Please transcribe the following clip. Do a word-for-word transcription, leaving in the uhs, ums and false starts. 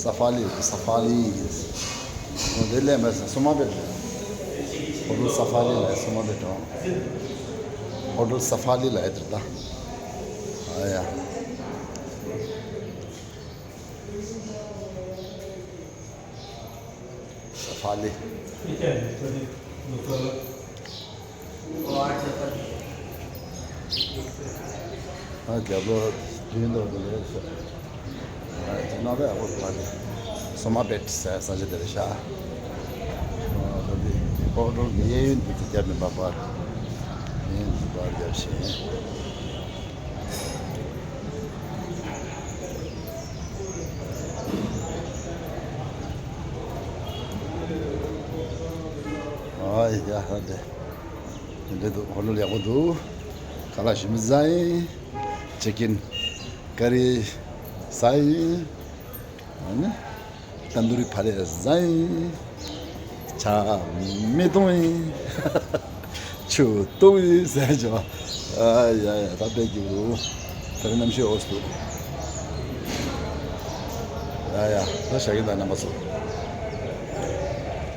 ས་ཕ་ལི། ས་ཕ་ལི། འོ་དེ་ལས་མེད་ས་སོ་མ་བེད། ཧོ་ཊེལ་ས་ཕ་ལི་ལ་སོ་མ་བེད་འགྲོ། ཧོ་ཊེལ་ས་ཕ་ལི་ལ་ཡ་དེར་ད། ཨ་ཡ། ས་ཕ་ལི། ཨ་རྒྱབ་ལོགས་བྱིན་འདུག་དེ་ལས་ཟེར། ཨ་ཅི་ན་བས་ཨ་ཁོ་ཕ་ལི། སོ་མ་བེད་ཟེར་ས་ཆ་དེ་རེད་ཤག་ཨ་ད་དེ་ཧོ་ཊེལ་གི་གཡས་གཡོན་དེ་ཚོ་རྒྱབ་ནས་འབབ་པར། གཡས་གཡོན་དེ་འབབ་རྒྱབ་བཞིན། ཨ་ཡ་ཧ་དེ། དེ་འདྲ་འདུག་ཧོ་ཊེལ་ཡག་པོ་འདུག་ཁ་ལག་ཞིམ་པོ་ཟ་ཡིན། ཅི་ཀིན་ཀ་རི་ཟ་ཡིན། ཨ་ནི། ཏན་དུ་རི་ཕ་ལེ་ཟ་ཡིན། ཇ་མི་འཐུང་ཡིན། ཆུ་འཐུང་ཡིན་ཟེར་བྱོས། ཨ་ཡ་ཡ་ད་དཔེ་སྐྱིད་པོ་འདུག་ད་རིང་གནམ་གཤིས་འོ་ཙམ་འདུག་ཡ་ཡ་ད་ཞག་གི་ད་རྣམ་པ་ཚོ།